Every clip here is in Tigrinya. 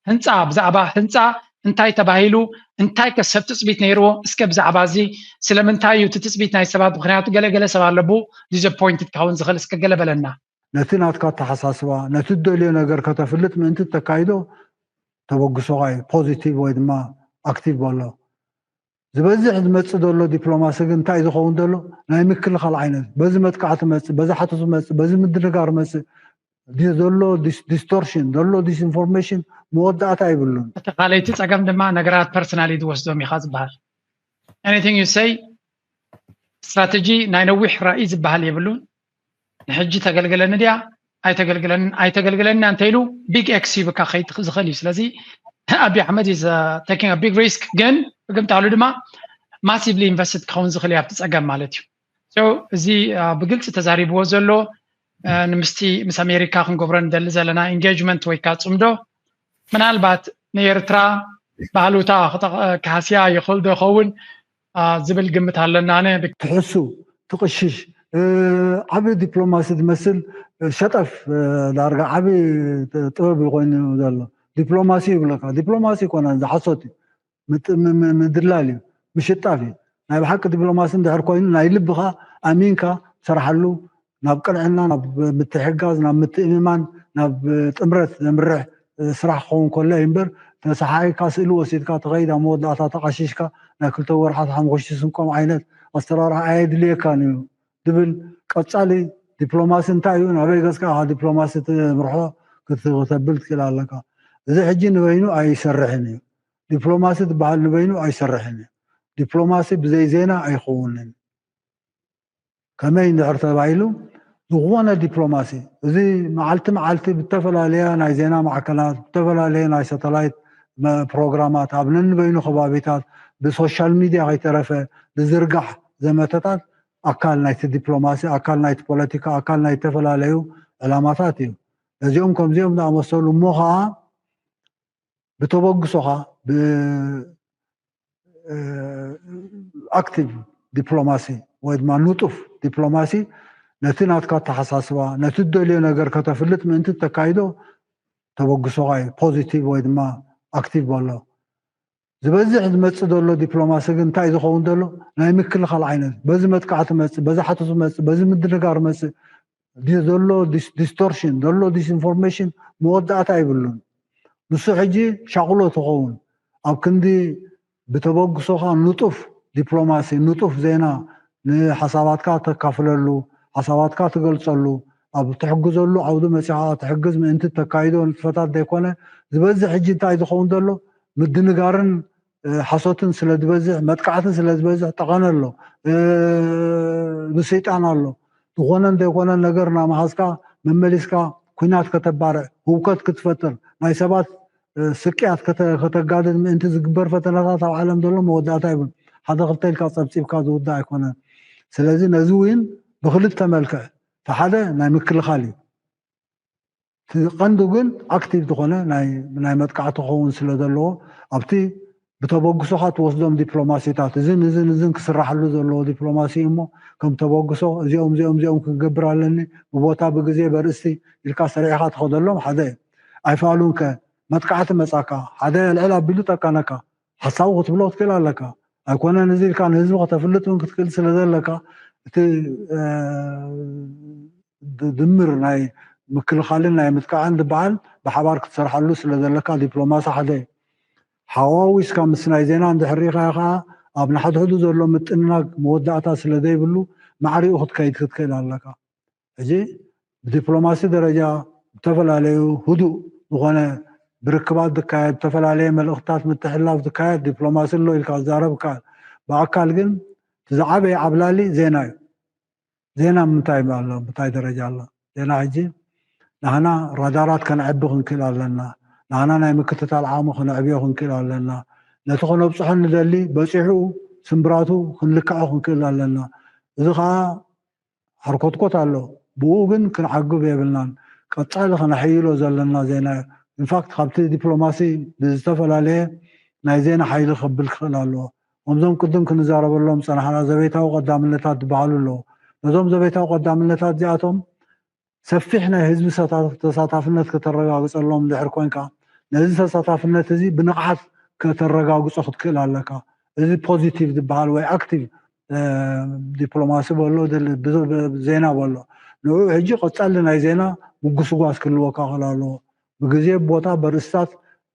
ህንፃ ብዛዕባ ህንፃ እንታይ ተባሂሉ እንታይ ከ ሰብ ትፅቢት ነይርዎ? እስከ ብዛዕባ እዚ ስለምንታይ እዩ እቲ ትፅቢት ናይ ሰባት? ምክንያቱ ገለገለ ሰብ ኣለቡ ዲስፖይንትድ ክኸውን ዝኽእል። እስከ ገለ በለና። ነቲ ናትካ ኣተሓሳስባ፣ ነቲ ትደልዮ ነገር ከተፍልጥ ምእንቲ ተካይዶ ተበግሶኻ እዩ ፖዚቲቭ ወይ ድማ ኣክቲቭ በሎ። ዝበዝሕ ዝመፅእ ዘሎ ዲፕሎማሲ ግን እንታይ ዝኸውን ዘሎ? ናይ ምክልኻል ዓይነት፣ በዚ መጥቃዕቲ መፅእ፣ በዚ ሓተቱ መፅእ፣ በዚ ምድንጋር መፅእ፣ ዘሎ ዲስቶርሽን ዘሎ ዲስኢንፎርሜሽን መወዳእታ ይብሉን። እቲ ካልኣይቲ ፀገም ድማ ነገራት ፐርሰናሊ ዝወስዶም ኢኻ ዝበሃል። Anything you say ስትራተጂ ናይ ነዊሕ ራእይ ዝበሃል የብሉን። ንሕጂ ተገልግለኒ ድያ ኣይተገልግለኒ ኣይተገልግለኒ እንተኢሉ ቢግ ኤክስ ሂብካ ከይድ ዝኽእል እዩ። ስለዚ ኣብይ ኣሕመድ is taking a big risk፣ ግን ብግምታሉ ድማ ማሲቭሊ ኢንቨስትድ ክኸውን ዝኽእል እዩ ኣብቲ ፀገም ማለት እዩ። እዚ ብግልፂ ተዛሪብዎ ዘሎ ንምስቲ ምስ ኣሜሪካ ክንገብሮ ንደሊ ዘለና ኢንጌጅመንት ወይ ከዓ ፅምዶ ምናልባት ንኤርትራ ባህሉታ ክሃስያ ይኽእል ዶ ይኸውን ዝብል ግምት ኣለና። ኣነ ትሕሱ ትቕሽሽ ዓቢ ዲፕሎማሲ ዝመስል ሸጠፍ ዳርጋ ዓቢ ጥበብ ኮይኑ ዘሎ ዲፕሎማሲ ይብለካ። ዲፕሎማሲ ይኮነ ዝሓሶት እዩ። ምድላል እዩ፣ ምሽጣፍ እዩ። ናይ ብሓቂ ዲፕሎማሲ እንድሕር ኮይኑ ናይ ልብኻ ኣሚንካ ትሰርሓሉ ናብ ቅንዕና፣ ናብ ምትሕጋዝ፣ ናብ ምትእምማን፣ ናብ ጥምረት ዘምርሕ ስራሕ ክኸውን ከሎ እዩ እምበር ተሰሓኢካ ስእሊ ወሲድካ ተኸይድ ኣብ መወዳእታ ተቓሺሽካ ናይ ክልተ ወርሓት ሓሙኽሽቲ ስንቆም ዓይነት ኣሰራርሓ ኣየድልየካን እዩ ድብል ቀጻሊ ዲፕሎማሲ እንታይ እዩ? ናበይ ገጽካ ኢኻ ዲፕሎማሲ ትምርሖ ክተብል ትክእል ኣለካ። እዚ ሕጂ ንበይኑ ኣይሰርሕን እዩ። ዲፕሎማሲ ዝበሃል ንበይኑ ኣይሰርሕን እዩ። ዲፕሎማሲ ብዘይ ዜና ኣይኸውንን። ከመይ እንድሕር ተባሂሉ ዝኾነ ዲፕሎማሲ እዚ መዓልቲ መዓልቲ ብተፈላለያ ናይ ዜና ማዕከናት ብተፈላለየ ናይ ሳተላይት ፕሮግራማት ኣብ ነንበይኑ ከባቢታት ብሶሻል ሚድያ ከይተረፈ ዝዝርጋሕ ዘመተታት ኣካል ናይቲ ዲፕሎማሲ ኣካል ናይቲ ፖለቲካ ኣካል ናይ ዝተፈላለዩ ዕላማታት እዩ። ነዚኦም ከምዚኦም ዝኣመሰሉ እሞ ከዓ ብተበግሶኻ ብኣክቲቭ ዲፕሎማሲ ወይ ድማ ንጡፍ ዲፕሎማሲ ነቲ ናትካ ኣተሓሳስባ ነቲ ትደልዮ ነገር ከተፍልጥ ምእንቲ ተካይዶ ተበግሶኻ እዩ ፖዚቲቭ ወይ ድማ ኣክቲቭ በሎ። ዝበዝሕ ዝመፅእ ዘሎ ዲፕሎማሲ ግን እንታይ ዝኸውን ዘሎ ናይ ምክልኻል ዓይነት በዚ መጥቃዕቲ መፅእ በዚ ሓተቱ መፅእ በዚ ምድንጋር መፅእ ዘሎ ዲስቶርሽን ዘሎ ዲስኢንፎርሜሽን መወዳእታ ይብሉን። ንሱ ሕጂ ሻቕሎ ትኸውን ኣብ ክንዲ ብተበግሶኻ ንጡፍ ዲፕሎማሲ ንጡፍ ዜና ንሓሳባትካ ተካፍለሉ ሓሳባትካ ትገልፀሉ ኣብ ትሕግዘሉ ዓውዲ መፂኻ ትሕግዝ ምእንቲ ተካይዶ ንጥፈታት ዘይኮነ ዝበዝሕ ሕጂ እንታይ ዝኸውን ዘሎ ምድንጋርን ሓሶትን ስለ ዝበዝሕ መጥቃዕትን ስለ ዝበዝሕ ጠቐነ ኣሎ ብሰይጣን ኣሎ ዝኾነን ዘይኮነን ነገር እናመሃዝካ መመሊስካ ኩናት ከተባርዕ ህውከት ክትፈጥር ናይ ሰባት ስቅያት ከተጋድድ ምእንቲ ዝግበር ፈተናታት ኣብ ዓለም ዘሎ መወዳእታ ይብሉ ሓደ ክልተ ኢልካ ፀብፂብካ ዝውዳእ ኣይኮነን። ስለዚ ነዚ እውን ብክልተ መልክዕ እቲ ሓደ ናይ ምክልኻል እዩ። እቲ ቀንዱ ግን ኣክቲቭ ዝኾነ ናይ መጥቃዕቲ ክኸውን ስለ ዘለዎ ኣብቲ ብተበግሶኻ ትወስዶም ዲፕሎማሲታት እዝን እዝን እዝን ክስራሓሉ ዘለዎ ዲፕሎማሲ እሞ ከም ተበግሶ እዚኦም እዚኦም እዚኦም ክንገብር ኣለኒ ብቦታ ብግዜ በርእስቲ ኢልካ ሰሪዕኻ ትኸደሎም ሓደ እዩ። ኣይፋሉን ከ መጥቃዕቲ መጻካ ሓደ ልዕል ኣቢሉ ጠቀነካ ሓሳቡ ክትብሎ ክትክእል ኣለካ። ኣይኮነን እዚ ኢልካ ንህዝቢ ከተፍልጥ እውን ክትክእል ስለ ዘለካ እቲ ድምር ናይ ምክልኻልን ናይ ምጥቃዕን ዝበሃል ብሓባር ክትሰርሓሉ ስለ ዘለካ ዲፕሎማሲ ሓደ ሓዋዊስካ ምስ ናይ ዜና እንድሕር ርኢኻዮ ከዓ ኣብ ንሓድሕዱ ዘሎ ምጥንናግ መወዳእታ ስለ ዘይብሉ ማዕሪኡ ክትከይድ ክትክእል ኣለካ። ሕጂ ብዲፕሎማሲ ደረጃ ዝተፈላለዩ ህዱእ ዝኾነ ብርክባት ዝካየድ ዝተፈላለየ መልእኽትታት ምትሕልላፍ ዝካየድ ዲፕሎማሲ ኣሎ ኢልካ ዝዛረብ ይከኣል። ብኣካል ግን እቲ ዝዓበየ ዓብላሊ ዜና እዩ። ዜና ምንታይ ኣሎ ምንታይ ደረጃ ኣሎ? ዜና ሕጂ ንሕና ራዳራት ከነዕቢ ክንክእል ኣለና። ንሕና ናይ ምክትታል ዓቕሚ ከነዕብዮ ክንክእል ኣለና። ነቲ ከነብፅሖ ንደሊ በፂሑ ስምብራቱ ክንልክዖ ክንክእል ኣለና። እዚ ከዓ ሓርኮትኮት ኣሎ። ብኡ ግን ክንዓግብ የብልናን። ቀፃሊ ከነሐይሎ ዘለና ዜና እዩ። ኢንፋክት ካብቲ ዲፕሎማሲ ብዝተፈላለየ ናይ ዜና ሓይሊ ክብል ክኽእል ኣለዎ። ከምዞም ቅድም ክንዛረበሎም ዝፀናሕና ዘቤታዊ ቀዳምነታት ዝበሃሉ ኣለዉ። ነዞም ዘቤታዊ ቀዳምነታት እዚኣቶም ሰፊሕ ናይ ህዝቢ ተሳታፍነት ከተረጋግፀሎም እንድሕር ኮንካ ነዚ ተሳታፍነት እዚ ብንቕሓት ከተረጋግጾ ክትክእል ኣለካ። እዚ ፖዚቲቭ ዝበሃል ወይ ኣክቲቭ ዲፕሎማሲ በሎ፣ ዜና በሎ፣ ንዑ ሕጂ ቀጻሊ ናይ ዜና ምጉስጓስ ክህልወካ ክእል ኣለዎ። ብግዜ፣ ቦታ፣ በርእስታት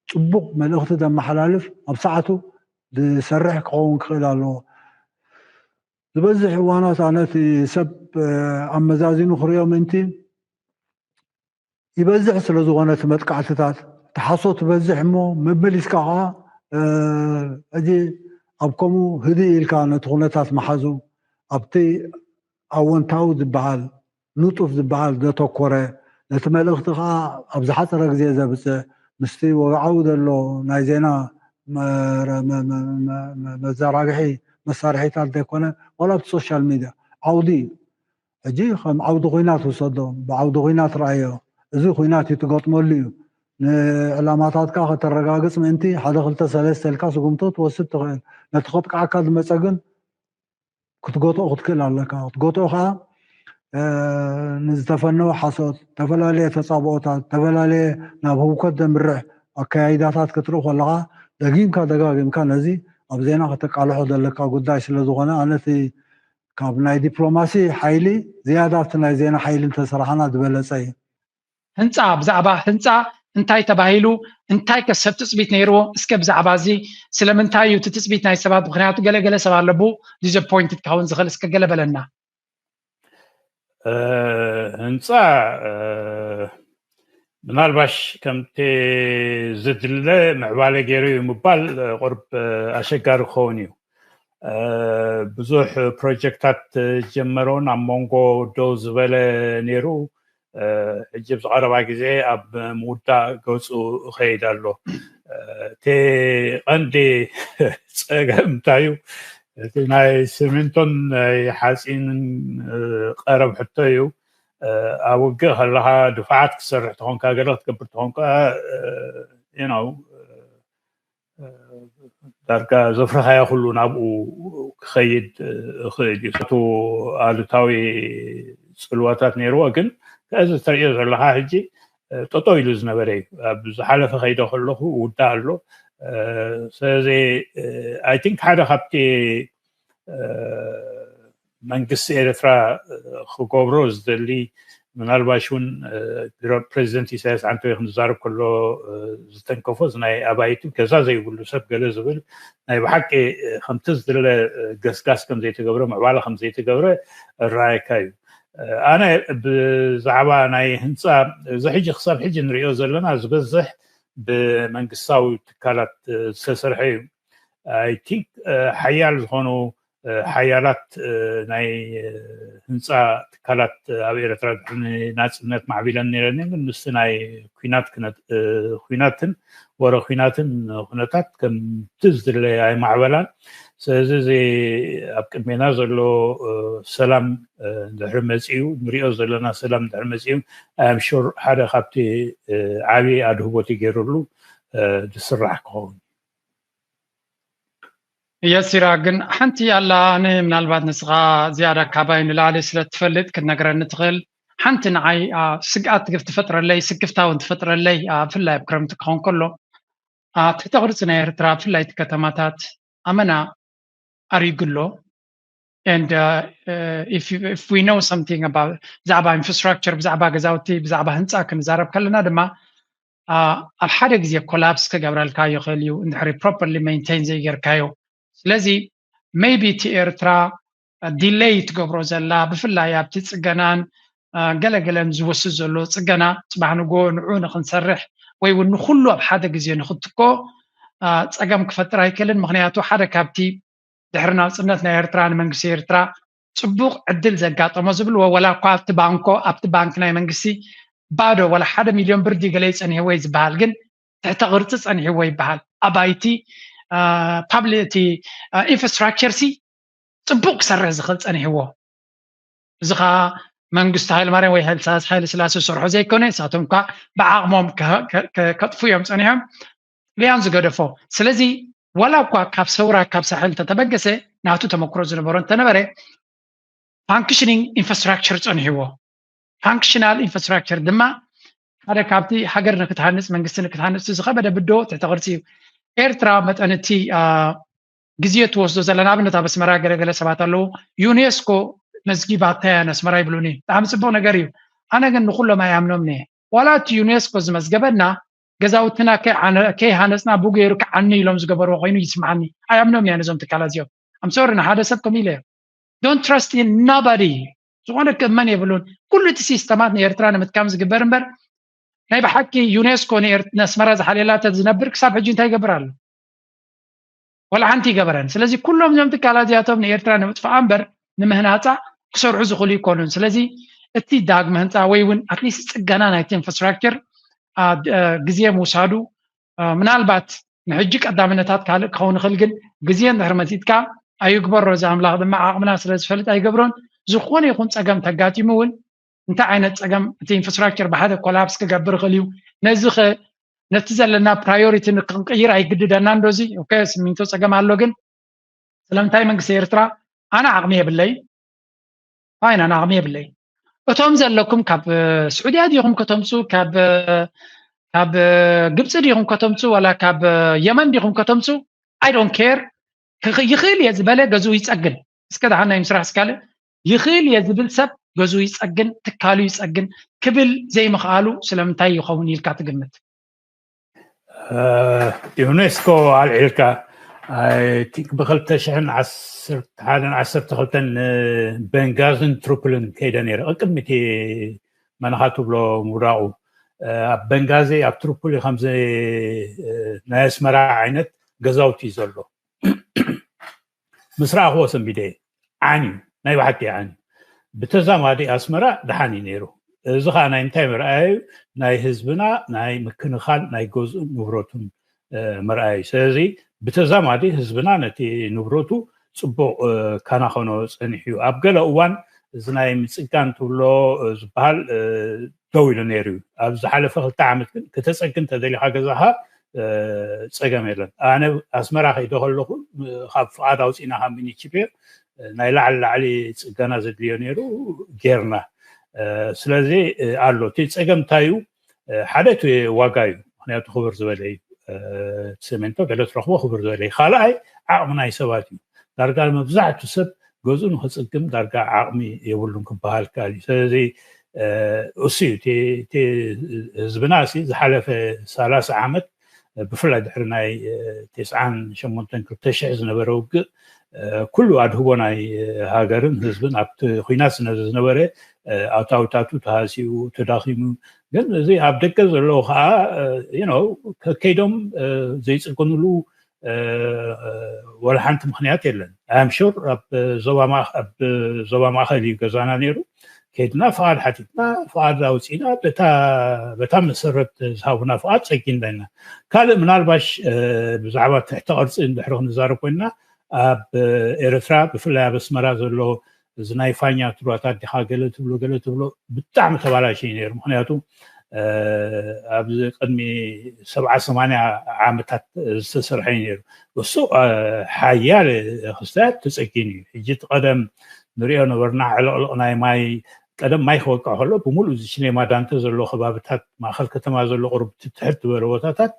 ጽቡቕ መልእኽቲ ዘመሓላልፍ ኣብ ሰዓቱ ዝሰርሕ ክኸውን ክእል ኣለዎ። ዝበዝሕ እዋናት ኣነ እቲ ሰብ ኣመዛዚኑ ክርእዮ ምእንቲ ይበዝሕ ስለ ዝኾነ እቲ መጥቃዕትታት፣ እቲ ሓሶት ትበዝሕ እሞ መመሊስካ ከዓ ሕጂ ኣብ ከምኡ ህድእ ኢልካ ነቲ ኩነታት መሓዙ ኣብቲ ኣወንታዊ ዝበሃል ንጡፍ ዝበሃል ዘተኮረ፣ ነቲ መልእኽቲ ከዓ ኣብ ዝሓፀረ ግዜ ዘብፅእ፣ ምስቲ ወግዓዊ ዘሎ ናይ ዜና መዘራግሒ መሳርሒታት ዘይኮነ፣ ዋላ ኣብቲ ሶሻል ሚድያ ዓውዲ እዩ። ሕጂ ከም ዓውዲ ኩናት ውሰዶ፣ ብዓውዲ ኩናት ረኣዮ። እዚ ኩናት እዩ ትገጥመሉ እዩ። ንዕላማታትካ ከተረጋግፅ ምእንቲ ሓደ ክልተ ሰለስተ ኢልካ ስጉምቶ ትወስድ ትኽእል። ነቲ ከጥቅዓካ ዝመፀ ግን ክትገትኦ ክትክእል ኣለካ። ክትገትኦ ከዓ ንዝተፈነወ ሓሶት፣ ዝተፈላለየ ተፃብኦታት፣ ዝተፈላለየ ናብ ህውከት ዘምርሕ ኣከያይዳታት ክትርኢ ከለካ፣ ደጊምካ ደጋጊምካ ነዚ ኣብ ዜና ከተቃልሖ ዘለካ ጉዳይ ስለ ዝኾነ፣ ኣነ እቲ ካብ ናይ ዲፕሎማሲ ሓይሊ ዝያዳ ኣብቲ ናይ ዜና ሓይሊ እንተሰራሕና ዝበለፀ እዩ። ህንፃ፣ ብዛዕባ ህንፃ እንታይ ተባሂሉ፣ እንታይ ከ ሰብ ትፅቢት ነይርዎ? እስከ ብዛዕባ እዚ ስለምንታይ እዩ እቲ ትፅቢት ናይ ሰባት፣ ምክንያቱ ገለገለ ሰብ ኣለቡ ዲስኣፖይንትድ ክኸውን ዝኽእል፣ እስከ ገለ በለና። ህንፃ ምናልባሽ ከምቲ ዝድለ ምዕባለ ገይሩ እዩ ምባል ቁርብ ኣሸጋሪ ክኸውን እዩ። ብዙሕ ፕሮጀክታት ጀመረውን ኣብ መንጎ ደው ዝበለ ነይሩ። ሕጂ ኣብዚ ቀረባ ግዜ ኣብ ምውዳእ ገፁ እኸይድ ኣሎ። እቲ ቀንዲ ፀገም እንታይ እዩ? እቲ ናይ ሲሚንቶን ናይ ሓፂንን ቀረብ ሕቶ እዩ። ኣብ ውግእ ከለካ ድፋዓት ክትሰርሕ ተኾንካ፣ ገለ ክትገብር ተኾንካ፣ you know፣ ዳርጋ ዘፍረኻዮ ኩሉ ናብኡ ክኸይድ ይኽእል እዩ። እቲ ኣሉታዊ ፅልዋታት ነይርዎ፣ ግን ከዚ ተርእዮ ዘለካ ሕጂ ጠጠው ኢሉ ዝነበረ እዩ። ኣብ ዝሓለፈ ከይደ ከለኹ ውዳ ኣሎ። ስለዚ I think ሓደ ካብቲ መንግስቲ ኤርትራ ክገብሮ ዝደሊ፣ ምናልባሽ እውን ፕረዚደንት ኢሳያስ ዓንተወይ ክንዛረብ ከሎ ዝተንከፎ፣ ናይ ኣባይቲ ገዛ ዘይብሉ ሰብ ገለ ዝብል፣ ናይ ብሓቂ ከምቲ ዝድለ ገስጋስ ከም ዘይተገብረ፣ ምዕባለ ከም ዘይተገብረ እረኣየካ እዩ። ኣነ ብዛዕባ ናይ ህንፃ፣ እዚ ሕጂ ክሳብ ሕጂ ንሪኦ ዘለና ዝበዝሕ ብመንግስታዊ ትካላት ዝተሰርሐ እዩ። I think ሓያል ዝኾኑ ሓያላት ናይ ህንፃ ትካላት ኣብ ኤርትራ ድሕሪ ናፅነት ማዕቢለን ነይረን፣ ግን ምስቲ ናይ ኩናት ኩናትን ወረ ኩናትን ኩነታት ከምቲ ዝድለ ኣይማዕበላን። ስለዚ እዚ ኣብ ቅድሜና ዘሎ ሰላም ድሕሪ መፂኡ፣ ንሪኦ ዘለና ሰላም ድሕሪ መፂኡ፣ I am sure ሓደ ካብቲ ዓብዪ ኣድህቦት ገይሩሉ ዝስራሕ ክኸውን። የሲራ ግን ሓንቲ ኣላ፣ ኣነ ምናልባት ንስኻ ዝያዳ ካባይ ንላዕሊ ስለ ትፈልጥ ክትነግረኒ ትኽእል። ሓንቲ ንዓይ ስግኣት ትፈጥረለይ፣ ስክፍታ እውን ትፈጥረለይ፣ ብፍላይ ኣብ ክረምቲ ክኸውን ከሎ ትሕተ ቅርፂ ናይ ኤርትራ ብፍላይ እቲ ከተማታት ኣመና ኣሪጉ ኣሎ። And if we know something about ብዛዕባ ኢንፍራስትራክቸር፣ ብዛዕባ ገዛውቲ፣ ብዛዕባ ህንፃ ክንዛረብ ከለና ድማ ኣብ ሓደ ግዜ ኮላፕስ ክገብረልካ ይኽእል እዩ እንድሕሪ ፕሮፐርሊ ሜንቴን ዘይጌርካዮ። ስለዚ maybe እቲ ኤርትራ ዲለይ ትገብሮ ዘላ ብፍላይ ኣብቲ ፅገናን ገለገለን ዝወስድ ዘሎ ፅገና፣ ፅባሕ ንጎ ንዑ ንክንሰርሕ ወይ እውን ንኩሉ ኣብ ሓደ ግዜ ንክትኮ ፀገም ክፈጥር ኣይክእልን። ምክንያቱ ሓደ ካብቲ ድሕሪ ናፅነት ናይ ኤርትራ ንመንግስቲ ኤርትራ ፅቡቕ ዕድል ዘጋጠሞ ዝብልዎ፣ ወላ እኳ ኣብቲ ባንኮ ኣብቲ ባንክ ናይ መንግስቲ ባዶ ወላ ሓደ ሚልዮን ብር ድዩ ገለ ይፀኒሕዎ እዩ ዝበሃል፣ ግን ትሕተ ቅርፂ ፀኒሕዎ ይበሃል። ኣባይቲ ፓብሊ እቲ ኢንፍራስትራክቸር ሲ ፅቡቕ ክሰርሕ ዝኽእል ፀኒሕዎ። እዚ ከዓ መንግስቱ ሃይለማርያም ወይ ሃይለ ስላሴ ዝሰርሖ ዘይኮነ፣ ንሳቶም እኳ ብዓቕሞም ከጥፉ እዮም ፀኒሖም። ጥልያን ዝገደፎ። ስለዚ ዋላ እኳ ካብ ሰውራ ካብ ሳሕል እንተተበገሰ ናቱ ተመክሮ ዝነበሮ እንተነበረ ፋንክሽኒንግ ኢንፍራስትራክቸር ፀኒሕዎ። ፋንክሽናል ኢንፍራስትራክቸር ድማ ሓደ ካብቲ ሃገር ንክትሃንፅ መንግስቲ ንክትሃንፅ ዝኸበደ ብዶ ትሕተ ቅርፂ እዩ። ኤርትራ መጠን እቲ ግዜ ትወስዶ ዘላ ንኣብነት ኣብ ኣስመራ ገለገለ ሰባት ኣለዉ ዩኔስኮ መዝጊባታ እያ ንኣስመራ ይብሉኒ። ብጣዕሚ ፅቡቅ ነገር እዩ። ኣነ ግን ንኩሎም ኣይኣምኖም እየ። ዋላ እቲ ዩኔስኮ ዝመዝገበና ገዛውትና ከይሃነፅና ብገይሩ ክዓኒ ኢሎም ዝገበርዎ ኮይኑ ይስምዓኒ። ኣይኣምኖም እየ ነዞም ትካላት እዚኦም። ኣምሶሪ ንሓደ ሰብ ከም ኢለ እዮም don't trust in nobody። ዝኾነ ክእመን የብሉን። ኩሉ እቲ ሲስተማት ንኤርትራ ንምትካም ዝግበር እምበር ናይ ብሓቂ ዩኔስኮ ንኣስመራ ዝሓልየላ ተዝነብር ክሳብ ሕጂ እንታይ ይገብር ኣሎ? ወላ ሓንቲ ይገበረን። ስለዚ ኩሎም እዞም ትካላት እዚኣቶም ንኤርትራ ንምጥፋኣ እምበር ንምህናፃ ክሰርሑ ዝኽእሉ ይኮኑን። ስለዚ እቲ ዳግመ ህንፃ ወይ እውን ኣትሊስት ፅገና ናይቲ ኢንፍራስትራክቸር ግዜ ምውሳዱ ምናልባት ንሕጂ ቀዳምነታት ካልእ ክኸውን ይኽእል፣ ግን ግዜ እንድሕር መፂጥካ ኣይግበሮ። እዚ ኣምላኽ ድማ ዓቕምና ስለ ዝፈልጥ ኣይገብሮን። ዝኾነ ይኹን ፀገም ተጋጢሙ እውን እንታይ ዓይነት ፀገም እቲ ኢንፍራስትራክቸር ብሓደ ኮላፕስ ክገብር ይኽእል እዩ። ነዚ ኸ ነቲ ዘለና ፕራዮሪቲ ክንቅይር ኣይግድደና እንዶ እዚ ኦኬ፣ ስሚንቶ ፀገም ኣሎ፣ ግን ስለምንታይ መንግስቲ ኤርትራ ኣነ ዓቕሚ የብለይ ፋይን ኣነ ዓቕሚ የብለይ። እቶም ዘለኩም ካብ ስዑድያ ዲኹም ከተምፁ፣ ካብ ካብ ግብፂ ዲኹም ከተምፁ፣ ዋላ ካብ የመን ዲኹም ከተምፁ፣ I don't care። ይኽእል እየ ዝበለ ገዝኡ ይፀግን። እስከ ደሓን ናይ ምስራሕ ስካለ ይኽእል እየ ዝብል ሰብ ገዝኡ ይፀግን፣ ትካሉ ይፀግን ክብል ዘይምኽኣሉ ስለምንታይ ይኸውን ኢልካ ትግምት? ዩኔስኮ ኣልዒልካ ቲክ ብክልተ ሽሕን ዓሰርተ ሓደን ዓሰርተ ክልተን ቤንጋዝን ትሩፕልን ከይደ ነይረ ቅድሚ እቲ መነኻ ትብሎ ምውዳቑ ኣብ ቤንጋዚ ኣብ ትሩፕሊ ከምዚ ናይ ኣስመራ ዓይነት ገዛውቲ ዘሎ ምስ ረኣኽዎ ሰንቢደ ዓን እዩ ናይ ብሓቂ ዓን እዩ ብተዛማዲ ኣስመራ ደሓን እዩ ነይሩ እዚ ከዓ ናይ ምንታይ መርኣያ እዩ ናይ ህዝብና ናይ ምክንኻል ናይ ገዝኡ ንብረቱን መርኣያ እዩ ስለዚ ብተዛማዲ ህዝብና ነቲ ንብረቱ ፅቡቅ ካናኸኖ ፀኒሑ እዩ ኣብ ገለ እዋን እዚ ናይ ምፅጋን ትብሎ ዝበሃል ደው ኢሉ ነይሩ እዩ ኣብ ዝሓለፈ ክልተ ዓመት ግን ክተፀግን ተደሊካ ገዛካ ፀገም የለን ኣነ ኣስመራ ከይደ ከለኩ ካብ ፍቃድ ኣውፅእና ካብ ሚኒችቤ ናይ ላዕሊ ላዕሊ ፅገና ዘድልዮ ነይሩ ጌርና ስለዚ ኣሎ እቲ ፀገም እንታይ እዩ ሓደ እቲ ዋጋ እዩ ምክንያቱ ክብር ዝበለ እዩ ሰሜንቶ ገለ ትረክቦ ክብር ዝበለ እዩ ካልኣይ ዓቅሚ ናይ ሰባት እዩ ዳርጋ መብዛሕቱ ሰብ ገዝኡ ንክፅግም ዳርጋ ዓቅሚ የብሉን ክበሃል ካል እዩ ስለዚ እሱ እዩ ህዝብና ሲ ዝሓለፈ ሰላሳ ዓመት ብፍላይ ድሕሪ ናይ ተስዓን ሸሞንተን ክልተ ሽሕ ዝነበረ ውግእ ኩሉ ኣድህቦ ናይ ሃገርን ህዝብን ኣብቲ ኩናት ስነ ዝነበረ ኣታዊታቱ ተሃሲኡ ተዳኺሙ ግን እዚ ኣብ ደገ ዘለዉ ከዓ ከከይዶም ዘይፅግንሉ ወላ ሓንቲ ምክንያት የለን ኣም ሹር ኣብ ዞባ ማእከል እዩ ገዛና ነይሩ ከይድና ፍቓድ ሓቲትና ፍቓድ ኣውፂና በታ መሰረት ዝሃቡና ፍቓድ ፀጊንና ኢና ካልእ ምናልባሽ ብዛዕባ ትሕቲ ቅርፂ እንድሕሪ ክንዛረብ ኮይንና ኣብ ኤርትራ ብፍላይ ኣብ ኣስመራ ዘሎ እዚ ናይ ፋኛ ትሩባታት ዲካ ገለ ትብሎ ገለ ትብሎ ብጣዕሚ ተባላሽ እዩ ነይሩ ምክንያቱ ኣብዚ ቅድሚ ሰብዓ ሰማንያ ዓመታት ዝተሰርሐ እዩ ነይሩ እሱ ሓያለ ክስተያት ተፀጊኑ እዩ ሕጂ እቲ ቀደም ንሪኦ ነበርና ዕልቕልቕ ናይ ማይ ቀደም ማይ ክወቅዕ ከሎ ብምሉእ እዚ ሽኔማ ዳንተ ዘሎ ከባብታት ማእከል ከተማ ዘሎ ቅሩብ ትሕት ዝበለ ቦታታት